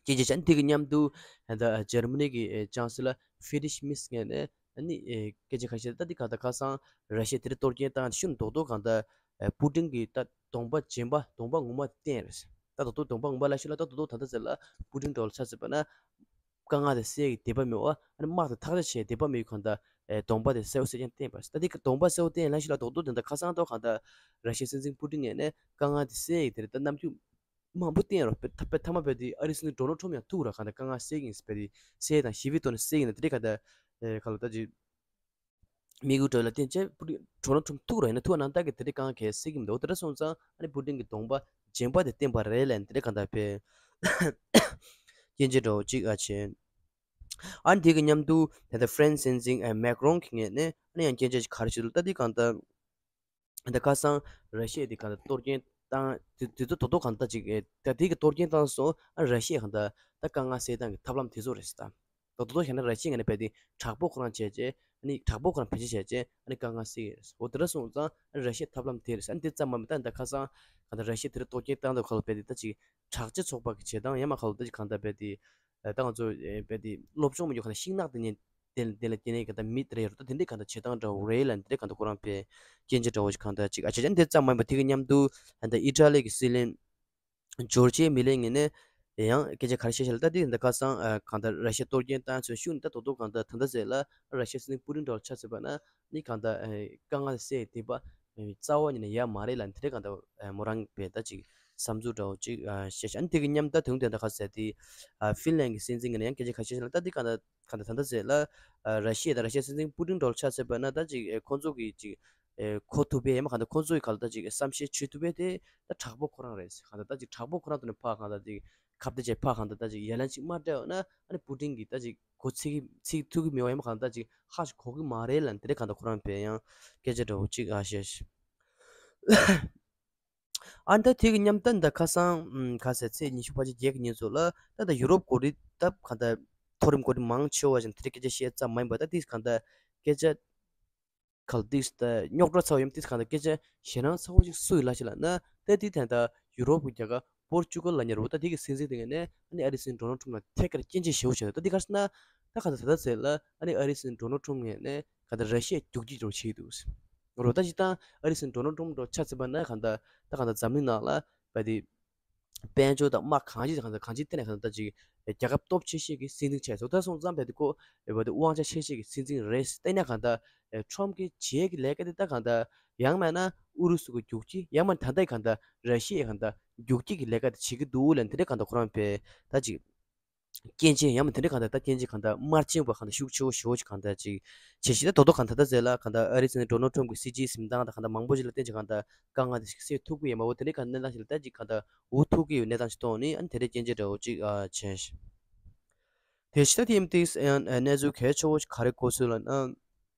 སྐད་ཆ་བཤད་འདི་གི་མཉམ་དུ་ད་ལྟ་ཇར་མ་ནི་གི་ཨེ་ཅང་སི་ལར་ཧྥི་རི་ཌི་ཡེ་མེར་ཚ་ངོས་ནས་ཨ་ནི་ཨེ་སྐད་ཆ་ཁ་ཤས་ད་འདི་ག་ད་ཁ་སང་ར་ཤི་ཡ་དེ་རིང་གཏོར་སྐྱོན་བཏང་ཤུགས་རྡོག་རྡོག་གང་ལྟར་ཨེ་པུ་ཏིན་གི་ད་གདོང་པ་རྗེན་པ་གདོང་པ་ངོ་མ་བསྟན་རེད། ད་རྡོག་རྡོག་གདོང་པ་ངོ་མ་ལ་ཤུ་ལ་ད་རྡོག་རྡོག་ད་ལྟ་ཟེར་ལ་པུ་ཏིན་འདྲ་བོ་ལ་ཆ་བཞག་པ་ན་དཀའ་ངལ་དེ་སེལ་གྱི་དད་པ་མེད་པ་ཨ་ནི་དམག་དེ་ཐག་རིང་བྱས་དད་པ་མེད་གང་ལྟར་ཨེ་གདོང་པ་དེ་གསལ་པོ་གསལ་རྐྱང་བསྟན་པ་རེད། ད་འདི་གདོང་པ་གསལ་པོ་བསྟན་ལ་ཤུ་ལ་རྡོག་རྡོག་དེ་འདྲ་ཁ་སང་ཐོག་གང་ལྟར་ར་ཤི་ཡ་སྲིད་འཛིན་པུ་ཏིན་ངོས་ནས་དཀའ་ངལ་དེ་སེལ་ཡས་དེ་རེད། ད་རྣམ་འགྱུར་མང་པོ་བསྟན་རོགས། པེ་ཐ་པེ་ཐ་མ་པེ་དེ་ཨ་རི་སྲིད་འཛིན་ཌོ་ནལ་ཊམ་ཡང་ཐུག་རོགས། གང་ལྟར་དཀའ་ངལ་སེལ་གྱི་ཡིན་པེ་དེ་སེལ་དང་ཞི་བའི་ཐོག་ནས་སེལ་གྱི་ཡིན་ན་དེ་རིང་གང་ལྟར་ཨེ་ག་ལ་ད་ཅིག་དམིགས་ཡུལ་འདྲ་བོ་ལ་བརྟེན་བྱས་པུ་ཏིན་ཌོ་ནལ་ཊམ་ཐུག་རོགས་ཡིན་ན་ཐུག་པ་ནང་ལྟར་གྱི་དེ་རིང་དཀའ་ངལ་གང་ཡང་སེལ་གྱི་མི་འདུག་དེ་འདྲ་སོང་ཙང་ཨ་ནི་པུ་ཏིན་གྱི་གདོང་པ་རྗེན་པ་དེ་བསྟན་པ་རེད་ལབ་ནས་དེ་རིང་གང་ལྟར་པེ་སྐྱོན་བརྗོད་འདྲ་བོ་ཅིག་ཨ་བྱས། ཨ་ནི་དེ་གི་མཉམ་དུ་ད་ལྟ་ཧྥ་རན་སི་སྲིད་འཛིན་ཨེ་མེག་རོན་གྱི་ངོས་ནས་ཨ་ནི་ཡང་སྐྱོན་བརྗོད་ཅིག་ག་རེ་བྱས་འདུག་ད་དེ་གང་ལྟར། ད་ཁ་སང་ར་ཤི་ཡ་དེ་གང་ལྟར་གཏོར་སྐྱོན་བཏང་དེ་དེ་ཚོ་རྡོག་རྡོག་གང་ལྟར་ཅིག་ཨེ་ད་དེ་གི་གཏོར་སྐྱོན་བཏང་སོང་། ཨ་ར་ཤི་ཡ་གང་ལྟར་ད་དཀའ་ངལ་སེལ་སྟངས་ཀྱི་ཐབས་ལམ་དེ་ཚོ་རེད་ཟེར། ད་རྡོག་རྡོག་བྱས་ན་ར་ཤི་ཡ་ངོས་ནས་རྦད་དེ་དྲག་པོ་ཁོ་རང་བྱས་རྗེས་ཨ་ནི་དྲག་པོ་ཁོ་རང་བེད་སྤྱོད་བྱས་རྗེས་ཨ་ནི་དཀའ་ངལ་སེལ་གྱི་རེད་ཟེར། འོ་དེ་འདྲ་སོང་ཙང་ཨ་ནི་ར་ཤི་ཡ་ཐབས་ལམ་དེ་རེད་ཟེར། ཨ་ནི་དེ་ཙམ་མ་མིན་ད་ད་ཁ་སང་གང་ལྟར་ར་ཤི་ཡ་དེ་རིང་གཏོར་སྐྱོན་བཏང་དུས་ཁ་ལོ་རྦད་དེ་ད་ཅིག་དྲག་ཆས་ཚོགས་པ་གི་བྱེད་སྟངས་ཡང་མ་ཁ་ལོ་ད་ཅིག་གང་ལྟར་རྦད་དེ། ད་ང་ཚོ་ཨེ་རྦད་དེ་སློབ་སྦྱོང་མི་འཇོག་ག་ལ་ཤིང་ནགས་དེ་ཉིད་དེ་དེ་ལ་སྐྱེ་ནས་ག་ད་མི་དེ་རེད་རོ། ད་དེ་འདྲའི་ག་ད་བྱེད་སྟངས་འདྲ་བོ་རེད་ལ་འདི་འདྲའི་ག་ད་ཁོ་རང་པའི་སྐྱོན་བརྗོད་འདྲ་བོ་ཞིག་གང་ད་ཅིག་ཨ་ཅེ་ཅན་དེ་ཙམ་མ་ཡིན་པ་དེ་གི་མཉམ་དུ་ད་ཨི་ཊ་ལི་གི་སྲིད་བློན་ཇོར་ཇི་མེ་ལོན་ངོས་ནས་ཡང་སྐད་ཆ་ག་རེ་བཤད་ཤག་ལ། ད་དེ་འདི་ཁ་སང་ཨ་གང་ད་ར་ཤི་ཡ་གཏོར་སྐྱོན་བཏང་ཚོད་ཤུགས་ནི་ད་དོ་དོ་གང་ད་ད་ད་ཟེར་ལ་ར་ཤི་ཡ་སྲིད་བློན་པུ་ཏིན་འདྲ་བོ་ཆ་ཟེར་བ་ན་ནི་གང་ད་ཨེ་དཀའ་ངལ་སེལ་ཡས་དེ་པ་ཨེ་རྩ་བ་ཉིད་ནས་ཡོད་མ་རེད་ལ་འདི་འདྲའི་གང་ད་ཨེ་མོ་རང་པའི་ད་ཅིག་བསམ་ཚུལ་འདྲ་བོ་ཅིག་ཨ་བཤད་ཤག་ཨ་ནི་དེ་གི་མཉམ་ད་དུང་དེ་འདྲ་ཁ་ཟེར་དེ་ཨ་ཧྥིན་ལན་གྱི་སྲིད་འཛིན་གྱི་ནས་ཡང་སྐད་ཆ་ཁ་ཤས་ཤིག་ལ་ད་འདི་གང་ད་གང་ད་ད་ད་ཟེར་ལ་ཨ་ར་ཤི་ཡ་ད་ར་ཤི་ཡ་སྲིད་འཛིན་པུ་ཏིན་འདྲ་བོ་ཆ་ཟེར་བ་ན་ད་ཅིག་ཨེ་ཁོ་ཚོ་གི་ཅིག་ཨེ་གོ་ཐུབ་པའི་ཡ་མ་གང་ད་ཁོ་ཚོ་གི་ག་ལ་ད་ཅིག་བསམ་ཤེས་བྱེད་ཐུབ་པའི་དེ་ད་དྲག་པོ་ཁོ་རང་རེད། གང་ད་ད་ཅིག་དྲག་པོ་ཁོ་རང་དུ་ནས་ཕ་གང་ད་ཅིག་ ཁ་གཏད་བྱས་ཕར་གང་ལྟར་ད་ཅིག་ཡ་ལན་ཅིག་མ་སྤྲད་པ་ན་ཨ་ནི་པུ་ཏིན་གྱིས་ད་ཅིག་གོ་ཚིག་གི་ཚིག་ཐུབ་ཀྱི་མེད་པ་ཡིན་པ་གང་ལྟར་ད་ཅིག་ཧ་ཅིག་གོ་གི་མ་རེད་ལབ་དེ་འདྲ་གང་ལྟར་ཁོ་རང་བས་ཡང་སྐད་ཆ་འདྲ་བོ་ཅིག་ཨ་བཤད་ཤག་ཨ་ནི་ད་དེ་གི་མཉམ་ད་ད་ཁ་སང་ཨམ་ཁ་སང་ཚེས་ཉི་ཤུ་ཕལ་ཆེར་བརྒྱད་ཀྱི་ཉིན་ཚོ་ལ་ད་ད་ཡུ་རོབ་འགོ་ཁྲིད་ད་གང་ལྟར་མཐོ་རིམ་འགོ་ཁྲིད་མང་ཆེ་བ་ཞིག་དེ་འདྲ་སྐད་ཆ་བཤད་ཙམ་མ་ཡིན་པ་ད་དེ་གང་ལྟར་སྐད་ཆ་གལ་ཏེ་ད་རྙོག་དྲ་ཚ་བོ་ཡིན་དེ་གང་ལྟར་སྐད་ཆ་ཞེད་སྣང་ཚ་བོ་ཞིག་སུ་ཡིས་ལབ་ཤེས་ལབ་ན་ད་དེ་ད་ལྟ་ཡུ་རོབ་ཀྱི་རྒྱལ་ཁབ་པོར་ཅུ་གལ་ལབ་མཁན་རེད་པ། ད་དེ་གི་སྲིད་འཛིན་དེ་ངོས་ནས་ཨ་ནི་ཨ་རིའི་སྲིད་འཛིན་ཌོ་ནལ་ཊམ་ལ་ཐད་ཀར་སྐྱོན་བརྗོད་ཞེ་པོ་བྱས་འདུག་ད་དེ་ག་རེ་ཟེར་ན་ད་ག་ད་ད་ད་ཟེར་ལ་ཨ་ནི་ཨ་རིའི་སྲིད་འཛིན་ཌོ་ནལ་ཊམ་ངོས་ནས་ག་ད་ར་ཤི་ཡ་རྒྱུག་ཁྱི་འདྲ་བོ་བྱས་འདུག་རེད་པ། ད་སྤྱིར་བཏང་ཨ་རིའི་སྲིད་འཛིན་ཌོ་ནལ་ཊམ་འདྲ་བོ་ཆ་མཚོན་པ་ན་ག་ད་ད་ག་ད་འཛམ་གླིང་ནང་ལ་བ་དེ། དཔལ་འབྱོར་དང་དམག་གང་ཅི་གང་གང་ཅིའི་ཐད་ནས་གང་ལྟར་ཅིག་རྒྱལ་ཁབ་སྟོབས་ཆེ་ཤོས་ཀྱི་སྲིད་འཛིན་བྱས་སོང་། ད་སོང་ཙང་བས་དེ་ཁོ་བས་དེ་དབང་ཆ་ཆེ་ཤོས་ཀྱི་སྲིད་འཛིན་རེད། ད་ཡིན་ན་གང་ལྟར་ཊམ་གྱིས་བྱེད་ཀྱི་ལས་ཀ་དེ་ད་གང་ལྟར་ཡང་མིན་ན་ཨུ་རུ་སུ་གི་རྒྱུག་ཁྱི་ཡང་མིན་ད་ལྟ་གང་ལྟར་ར་ཤི་ཡའི་གང་ལྟར་རྒྱུག་ཁྱི་གི་ལས་ཀ་དེ་བྱེད་ཀྱི་འདུག་ལབ་དེ་འདྲ་གང་ལྟར་ཁོ་རང་བས་ད་ཅིག་སྐྱོན་ཅན་ཡང་མིན་དེ་འདྲ་གང་ལྟར་ད་སྐྱོན་ཅན་གང་ལྟར་དམར་རྗེན་པ་གང་ལྟར་ཤུགས་ཆེ་བོ་ཞེ་བོ་ཅིག་གང་ལྟར་ཅིག་བྱེད་ཤེས། ད་རྡོག་རྡོག་གང་ལྟར་ད་ཟེར་ལ་གང་ལྟར་ཨ་རིའི་སྲིད་འཛིན་ཌོ་ནལ་ཊམ་གྱི་སྲིད་ཇུས་འཛིན་སྟངས་དང་གང་ལྟར་མང་པོ་ཞིག་ལ་བརྟེན་ཅིག་གང་ལྟར་དཀའ་ངལ་དེ་ཞིག་སེལ་ཐུབ་ཀྱི་ཡོད་མ་རེད་པ། དེ་འདྲ་གང་གནས་སྟངས་ཤིག་ལ་ད་ཅིག་གང་ལྟར་འུ་ཐུག་གི་ཡོད་གནས་སྟངས་ཤིག་མཐོང་ནས་ཨ་ནི་དེ་འདྲའི་སྐྱོན་ཅན་འདྲ་བོ་ཅིག་ཨ་བྱས་ཤག་དེ་ཕྱི་ད་ཐེངས་དེ་ཡང་གནས་ཚུལ་གལ་ཆེ་བོ་ཞིག་ག་རེ་གོ་སོང་ལབ་ན།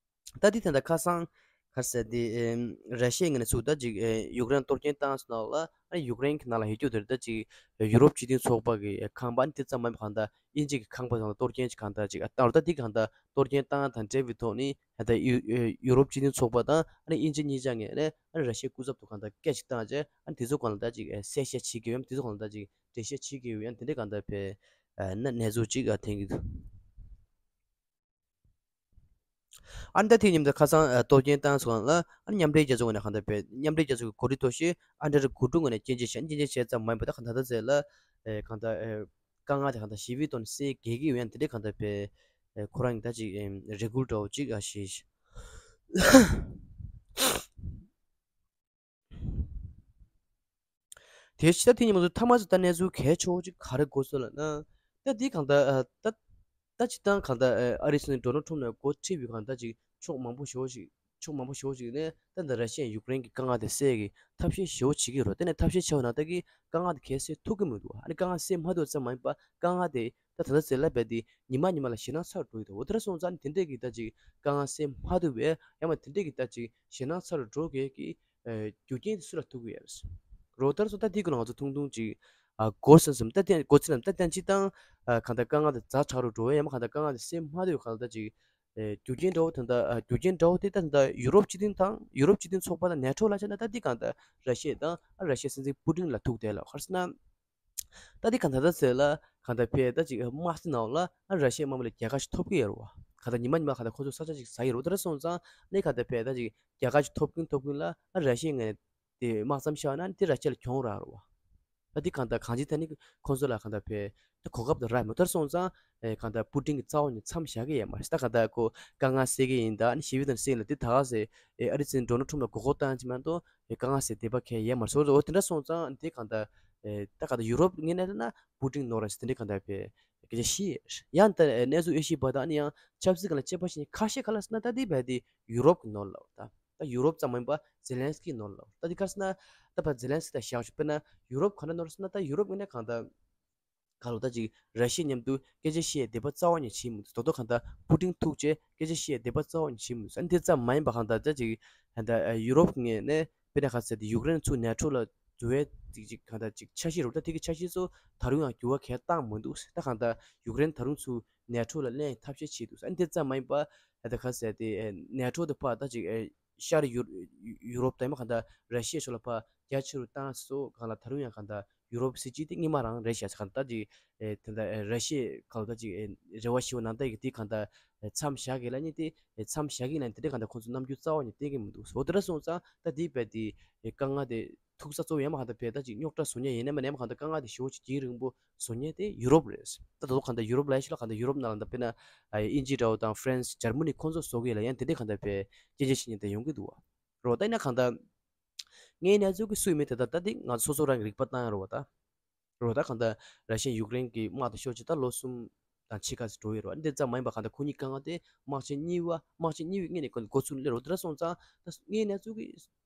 ད་དེ་ད་ལྟ་ཁ་སང་ག་རེ་ཟེར་དེ་ཨེམ་ར་ཤི་ཡའི་ངོས་ནས་ཚུར་ད་ཅིག་ཨེ་ཡུཀ་རེན་གཏོར་སྐྱོན་བཏང་སོང་ན་ལ་ཨ་ཡུཀ་རེན་གྱི་ནང་ལ་ཡོད་རྒྱུ་དེར་ད་ཅིག་ཡུ་རོབ་སྤྱི་མཐུན་ཚོགས་པ་གི་ཁང་པ་ཨ་ནི་དེ་ཙམ་མ་ཡིན་པ་གང་ལྟར་དབྱིན་ཇི་གི་ཁང་པ་ཚང་ལ་གཏོར་སྐྱོན་ཅིག་གང་ལྟར་ཅིག་ཨ་བཏང་རུ་ད་དེ་གང་ལྟར་གཏོར་སྐྱོན་བཏང་དང་འབྲེལ་བའི་ཐོག་ནས་ད་ཡུ་ཡུ་རོབ་སྤྱི་མཐུན་ཚོགས་པ་དང་ཨ་ནི་དབྱིན་ཇི་གཉིས་ཆ་ངོས་ནས་ཨ་ནི་ར་ཤི་ཡའི་སྐུ་ཚབ་ཏུ་གང་ལྟར་སྐད་ཅིག་བཏང་རྗེས་ཨ་ནི་དེ་ཚོ་གང་ལ་ད་ཅིག་ཨེ་གསལ་བཤད་བྱེད་ཀྱི་ཡོད་ཡང་དེ་ཚོ་གང་ལ་ད་ཅིག་འགྲེལ་བཤད་བྱེད་ཀྱི་ཡོད་ཡང་དེ་འདྲའི་གང་ལྟར་བས་ཨ་ན་གནས་ཚུལ་ཅིག་ཨ་ཐོན་གྱི་འདུག་ཨ་ནི་ད་དེ་མཉམ་དུ་ཁ་སང་ཨ་གཏོར་སྐྱོན་བཏང་སོང་ལ་ཨ་ནི་མཉམ་འབྲེལ་རྒྱལ་ཚོགས་ནས་གང་ལྟར་བས་མཉམ་འབྲེལ་རྒྱལ་ཚོགས་ཀྱི་འགོ་ཁྲིད་མཐོ་ཤོས་ཨན་ཌྲེ་གུ་ཊུ་ངོས་ནས་སྐྱོན་བརྗོད་བྱས་སྐྱོན་བརྗོད་བྱས་ཙམ་མ་ཡིན་པ་ད་གང་ལྟར་ད་ཟེར་ལ་ཨེ་གང་ལྟར་ཨེ་དཀའ་ངལ་དེ་གང་ལྟར་ཞི་བའི་ཐོག་ནས་སེལ་དགོས་ཀྱི་ཡོད་ཡང་དེ་འདྲའི་གང་ལྟར་བས་ཨེ་ཁོ་རང་གི་ད་ཅིག་ཨེ་རེ་སྐུལ་འདྲ་བོ་ཅིག་ཨ་ཞེས། དེ་ཕྱི་ད་དེ་ཉིན་མ་ཚོ་ཐ་མ་ཚོ་ད་གནས་ཚུལ་གལ་ཆེ་བོ་ཅིག་ག་རེ་གོ་སོང་ལབ་ན། ད་འདི་གང་ལྟར་ཨ་ད་ད་སྤྱིར་བཏང་གང་ལྟར་ཨ་ཨ་རིའི་སྲིད་འཛིན་ཌོ་ནལ་ཊམ་ནས་འགོ་ཁྲིད་པའི་གང་ལྟར་ཅིག་ཕྱོགས་མང་པོ་ཞེ་བོ་ཞིག་ཕྱོགས་མང་པོ་ཞེ་བོ་ཞིག་ནས་ད་ལྟ་ར་ཤི་ཡ་ཡུཀ་རེན་གྱི་དཀའ་ངལ་དེ་སེལ་གྱི་ཐབས་ཤེས་ཞེ་བོ་བྱེད་ཀྱི་ཡོད་རེད། དེ་ནས་ཐབས་ཤེས་བྱས་པ་ན་ད་གི་དཀའ་ངལ་དེ་གས་སེལ་ཐུབ་ཀྱི་མི་འདུག་ཨ་ནི་དཀའ་ངལ་སེལ་མ་ཐུབ་ཙམ་མ་ཡིན་པ་དཀའ་ངལ་དེ་ད་ད་ལྟ་ཟེར་ལབ་པ་དེ་ཉི་མ་ཉི་མ་ལ་ཞེད་སྣང་ཚ་རུ་འགྲོ་གི་འདུག་འོ་དེ་འདྲ་སོང་ཙང་དེ་འདྲས་ཀྱི་ད་ཅིག་དཀའ་ངལ་སེལ་མ་ཐུབ་པའི་ཡང་མ་དེ་འདྲས་ཀྱི་ད་ཅིག་ཞེད་སྣང་ཚ་རུ་འགྲོ་མཁན་གྱི་ཨ་རྒྱུ་རྐྱེན་དེ་སུ་ལ་ཐུག་གི་ཡོད་རེད། རོ་ལྟར་སོང་ད་དེ་ཀུན་ང་ཚོ་ཐུང་ཐུང་ཅིག་ཨ་གོ་སོང་ཙམ་ད་དེ་གོ་ཚིག་ལམ་ད་ཏན་ཅི་དང་ཨ་གང་ལྟར་དཀའ་ངལ་དེ་ཛ་དྲག་རུ་འགྲོ་བས་ཡང་མ་གང་ལྟར་དཀའ་ངལ་དེ་སེལ་མ་ཐུབ་གང་ལྟར་ཅིག་ཨ་རྒྱུ་རྐྱེན་འདྲ་བོ་དེ་འདྲ་ཨ་རྒྱུ་རྐྱེན་འདྲ་བོ་དེ་ད་ད་ཡུ་རོབ་སྤྱི་མཐུན་དང་ཡུ་རོབ་སྤྱི་མཐུན་ཚོགས་པ་དང་ནེ་ཊོ་ལ་བྱས་ན་ད་དེ་གང་ལྟར་ར་ཤི་ཡ་དང་ཨ་ར་ཤི་ཡ་སྲིད་འཛིན་པུ་ཏིན་ལ་ཐུག་བསྡད་ལ་ག་རེ་ཟེར་ན། ད་འདི་གང་ལྟར་ད་ཟེར་ལ་གང་ལྟར་ཕེ་ད་ཅིག་དམག་སྲིད་ནང་ལ་ཨ་ར་ཤི་ཡའི་དམག་མི་ལ་རྒྱལ་ཁ་ཞིག་ཐོབ་ཀྱི་ཡོད་རེད་བ། གང་ལྟར་ཉི་མ་ཉི་མ་གང་ལྟར་ཁོ་ཚོ་ས་ཆ་ཅིག་ཟ་ཡི་རེད་བ། དེ་འདྲ་སོང་ཙང་ནི་གང་ལྟར་ཕེ་ད་ཅིག་རྒྱལ་ཁ་ཞིག་ཐོབ་ཀྱིན་ཐོབ་ཀྱིན་ལ་ཨ་ར་ཤི་ཡའི་ངོས་ནས་དེ་དམག་མཚམས་བཞག་ན་དེ་ར་ཤི་ཡ་ལ་གྱོང་རག་རེད་བ། ད་འདི་གང་ལྟར་གང་ཅི་ཐད་ནི་ཁོ་ཚོ་ལ་གང་ལྟར་ཕེ་ད་གོ་སྐབས་དེ་རག་མེད། དེ་འདྲ་སོང་ཙང་ཨེ་གང་ལྟར་པུ་ཏིན་གྱིས་རྩ་བ་ནས་མཚམས་བཞག་གི་ཡོད་མ་རེད། ད་གང་ལྟར་ཁོ་དཀའ་ངལ་སེལ་གི་ཡིན་ད་ནི་ཞི་བའི་ཐོག་ནས་སེལ་ལ་དེ་ད་ག་ཟེ་ཨེ་ཨ་རི་སྲིད་འཛིན་ཌོ་ནལ་ཊམ་ལ་མགོ་སྐོར་བཏང་ཅི་མ་གཏོགས། ཨེ་དཀའ་ངལ་སེལ་འདོད་པ་གང་ཡང་མ་རེད་ཟེར་བ་འོ་དེ་འདྲ་སོང་ཙང་དེ་གང་ལྟར་ཨེ་ད་གང་ལྟར་ཡུ་རོབ་ངོས་ནས་ལབ་ན་པུ་ཏིན་ནོར་རེད་ཟེར་དེ་འདྲ་གང་ལྟར་བས་སྐད་ཆ་བཤད་ཡང་ད་ཨེ་གནས་ཚུལ་ཨེ་ཤི་བ་དང་ཨ་ནི་ཡང་ཆབ་སྲིད་སྒང་ལ་དཔྱད་པ་བྱེད་མཁན་ཁ་ཤས་ག་ལ་ཟེར་ན་ད་དེ་བས་དེ་ཡུ་རོབ་ཀྱི་ནོར་ལབ་ད་ད་ཡུ་རོབ་ཙམ་མ་ཡིན་པ་ཛེ་ལན་སི་ཀི་ནོར་ལབ་ད་དེ་ག་རེ་ཟེར་ན་ད་བ་ཛེ་ལན་སི་ཀི་ད་བཞག་ཆོག་དཔེར་ན་ཡུ་རོབ་ག་འདྲ་ནོར་ཟེར་ན་ད་ཡུ་རོབ་ངོས་ནས་གང་ལྟར། ག་ལོ་ད་ཅིག་ར་ཤི་ཡ་མཉམ་དུ་སྐད་ཆ་བཤད་འདོད་པ་རྩ་བ་ནས་བྱེད་མི་འདུག་ད་དོ་གང་ལྟར་པུ་ཏིན་ཐུག་བྱས་སྐད་ཆ་བཤད་འདོད་པ་རྩ་བ་ནས་བྱེད་མི་འདུག་ཨ་ནི་དེ་ཙམ་མ་ཡིན་པ་གང་ལྟར་ད་ཅིག་ད་ལྟ་ཡུ་རོབ་ངོས་ནས་དཔེར་ན་ག་ཟེར་ཏེ་ཡུཀ་རེན་ཚུར་ནེ་ཊོ་ལ་འཛུལ་བའི་ཅིག་ཅིག་གང་ལྟར་ཅིག་འཆར་གཞི་རེད་ད་དེ་གི་འཆར་གཞི་ཚོ་ད་རུང་ཡང་འགྱུར་བ་གང་བཏང་མི་འདུག་ད་གང་ལྟར་ཡུཀ་རེན་ད་རུང་ཚུར་ནེ་ཊོ་ལ་ལེན་ཐབས་ཤེས་བྱེད་འདུག་ཨ་ནི་དེ་ཙམ་མ་ཡིན་པ་ད་ལྟ་ག་ཟེར་ཏེ་ནེ་ཊོ་དེ་ཕར་ད་ཅིག་ཤར་ཡུ་ཡུ་རོབ་དང་མ་གང་ལྟར་ར་ཤི་ཡའི་ཕྱོགས་ལ་ཕར་རྒྱ་ཆེ་རུ་བཏང་སོ་གང་ལ་ད་རུང་ཡང་གང་ལྟར་ཡུ་རོབ་སྲིད་སྤྱི་དེ་སྔོན་མ་རང་རེད་ཤག་གང་ལྟར་ཅིག་ཨེ་དེ་འདྲ་ཨེ་ར་ཤི་ཡའི་གང་ལྟར་ཅིག་ཨེ་རེ་བ་ཞུ་ནང་ལྟར་གྱི་དེ་གང་ལྟར་ཨེ་མཚམས་བཞག་གི་ལ་ནི་དེ་ཨེ་མཚམས་བཞག་གི་ལ་ནི་དེ་འདྲ་གང་ལྟར་ཁོང་ཚོ་རྣམ་འགྱུར་རྩ་བ་ནས་བསྟན་གྱི་མི་འདུག་འོ་དེ་འདྲ་སོང་ཙང་ད་དེ་བས་དེ་ཨེ་དཀའ་ངལ་དེ་ཐུག་ས་གཙོ་བོ་ཡང་མ་གང་ལྟར་བས་ད་ཅིག་རྙོག་དྲ་བཟོ་མཁན་ཡིན་ནའི་མ་ནའི་མ་གང་ལྟར་དཀའ་ངལ་དེ་ཞེ་པོ་ཅིག་རྒྱུན་རིང་པོ་བཟོ་མཁན་དེ་ཡུ་རོབ་རེད། ད་ད་དུང་གང་ལྟར་ཡུ་རོབ་ལ་ཡ་ཤི་ལ་གང་ལྟར་ཡུ་རོབ་ནང་ལ་ད་དཔེར་ན་ཨེ་དབྱིན་ཇི་འདྲ་བོ་དང་ཧྥ་རན་སི་འཇར་མ་ནི་ཁོང་ཚོ་བཟོ་གི་ལ་ཡང་དེ་འདྲ་གང་ལྟར་བས་སྐྱོན་བརྗོད་བྱེད་མཁན་དེ་ཡོང་གི་འདུག་བ། རོ་ད་ཡིན་ན་གང་ལྟར། ངའི་གནས་ཚུལ་གྱི་སུས་མེད་དེ་ད་ལྟ་འདི་ང་ཚོ་སོ་སོ་རང་གི་རིག་པ་བཏང་ཡ་རོ་བ་ད། རོ་ད་གང་ལྟར་ར་ཤི་ཡ་ཡུཀ་རེན་གྱི་དམག་དང་ཤོག་ཅིག་ད་ལོ་གསུམ་དང་ཕྱེད་ཀ་ཙམ་འགྲོ་ཡོད་རོ་འདི་ཙམ་མ་ཡིན་པ་གང་ལྟར་ཁོ་གཉིས་དཀའ་ངལ་དེ་དམག་ཆེན་གཉིས་པ་དམག་ཆེན་གཉིས་པའི་སྔོན་ནས་འགོ་ཚུགས་སླེབས་རོ་དེ་འདྲ་སོང་ཙང་ད་ངའི་གནས་ཚུལ་གྱི་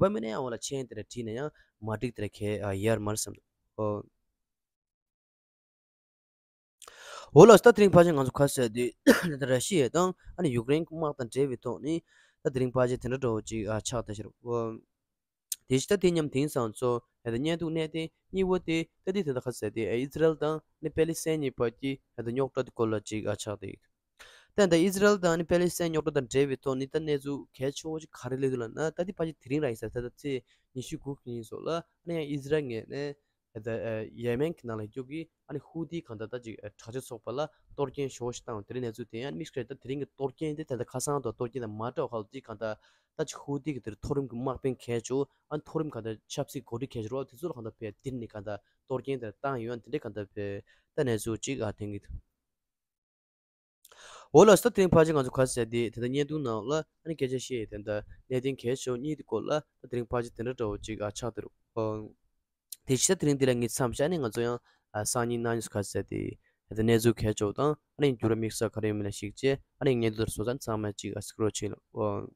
ངེས་པ་མེད་ན་ཡང་འོ་ལ་མཆན་དེ་འདྲ་བྲིས་ན་ཡང་མ་འགྲིག་དེ་འདྲ་གལ་ཡོད་མ་རེད་བསམ་འདུག་འོ། འོ་ལགས་སོ། ད་དེ་རིང་ཕལ་ཆེར་ང་ཚོ་ག་རེ་ཟེར་དེ་ད་ར་ཤི་ཡ་དང་ཨ་ནི་ཡུཀ་རེན་དམག་དང་འབྲེལ་བའི་ཐོག་ནས་ད་དེ་རིང་ཕལ་ཆེར་དེ་འདྲ་འདྲ་བོ་ཅིག་ཨ་ཆགས་བསྡད་ཤག་འོ། དེ་བཞིན་ད་དེ་མཉམ་དེང་སང་ཚོ་ད་ལྟ་བརྙན་ཐུང་གནད་དོན་གཉིས་པ་དེ་ད་དེ་ད་ལྟ་ག་རེ་ཟེར་དེ་ཨི་ཟི་རལ་དང་ནི་པེ་ལི་སི་ཐན་གཉིས་བར་གྱི་ད་ལྟ་རྙོག་དྲ་དེ་སྐོར་ལ་ཅིག་ཨ་ཆགས་བསྡད་ཡོད། ད་ལྟ་ཨི་ཟི་རལ་དང་ནི་པེ་ལི་སི་ཐན་རྙོག་དྲ་དང་འབྲེལ་བའི་ཐོག་ནས་ད་གནས་ཚུལ་གལ་ཆེ་བོ་ཅིག་ག་རེ་སླེབས་འདུག་ལབ་ན། ད་དེ་ཕལ་ཆེར་དེ་རིང་རང་ཡིན་ས་རེད། ད་ད་ཚེས་ཉི་ཤུ་དགུ་གི་ཉིན་སོགས་ལ་ཨ་ནི་ཡང་ཨི་ཟི་རལ་ངོས་ནས་ད་ལྟ་ཡེ་མེན་གྱི་ནང་ལ་རྒྱུག་གི་ཨ་ནི་ཧུ་ཐི་གང་ལྟར་ད་ཅིག་དྲག་ཆས་ཚོགས་པ་ལ་གཏོར་སྐྱོན་ཞེ་པོ་ཞིག་བཏང་བ་དེ་རིང་གནས་ཚུལ་དེ་ཡང་དམིགས་བསལ་ད་དེ་རིང་གི་གཏོར་སྐྱོན་དེ་ད་ལྟ་ཁ་སང་དང་གཏོར་སྐྱོན་དང་མ་འདྲ་བ་ཁག་ཅིག་གང་ལྟར་ད་ཅིག་ཧུ་ཐི་གི་དེར་མཐོ་རིམ་གྱི་དམག་དཔོན་གལ་ཆེ་བོ་ཨ་ནི་མཐོ་རིམ་གང་ལྟར་ཆབ་སྲིད་འགོ་ཁྲིད་གལ་ཆེ་བོ་དེ་ཚོ་ལ་གང་ལྟར་བས་དེ་ནས་གང་ལྟར་གཏོར་སྐྱོན་དེ་བཏང་ཡོད། ཨ་ནི་དེ་འདྲའི་གང་ལྟར་བས་ད་གནས་ཚུལ་ཅིག་ཨ་ཐོན་གྱི་འདུག་འོ་ལགས་སོ། ད་དེ་རིང་ཕལ་ཆེར་ང་ཚོ་ག་རེ་ཟེར་དེ་ད་ལྟ་བརྙན་ཐུང་ནང་ལ་ཨ་ནི་སྐད་ཆ་བཤད་ཡས་དེ་འདྲ་གནད་དོན་གལ་ཆེ་བོ་གཉིས་དེ་སྐོར་ལ་ད་དེ་རིང་ཕལ་ཆེར་དེ་འདྲ་འདྲ་བོ་ཅིག་ཨ་ཆགས་བསྡད་རེད། ཨོ། དེ་བཞིན་ད་དེ་རིང་འདི་ལ་ངས་མཚམས་བཞག་ནས་ང་ཚོ་ཡང་ཨ་སང་ཉིན་གནངས་ཉིན་ག་རེ་ཟེར་དེ་ད་ལྟ་གནས་ཚུལ་གལ་ཆེ་བོ་དང་ཨ་ནི་འགྱུར་བ་དམིགས་བསལ་ག་རེ་ཡོད་མེད་ལ་གཞིགས་བྱས་ཨ་ནི་བརྙན་ཐུང་དེ་བཟོ་ཙང་ཚང་མས་ཅིག་ཨ་གཟིགས་རོགས་བྱེད་ལ། ཨོ།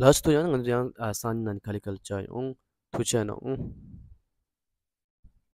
ལགས་སོ། ཐུགས་རྗེ་གནང་། ང་ཚོ་ཡང་ཨ་སང་ཉིན་གནངས་ཉིན་ག་ལེ་ག་ལེ་མཇལ་ཡོང་། ཐུགས་རྗེ་གནང་།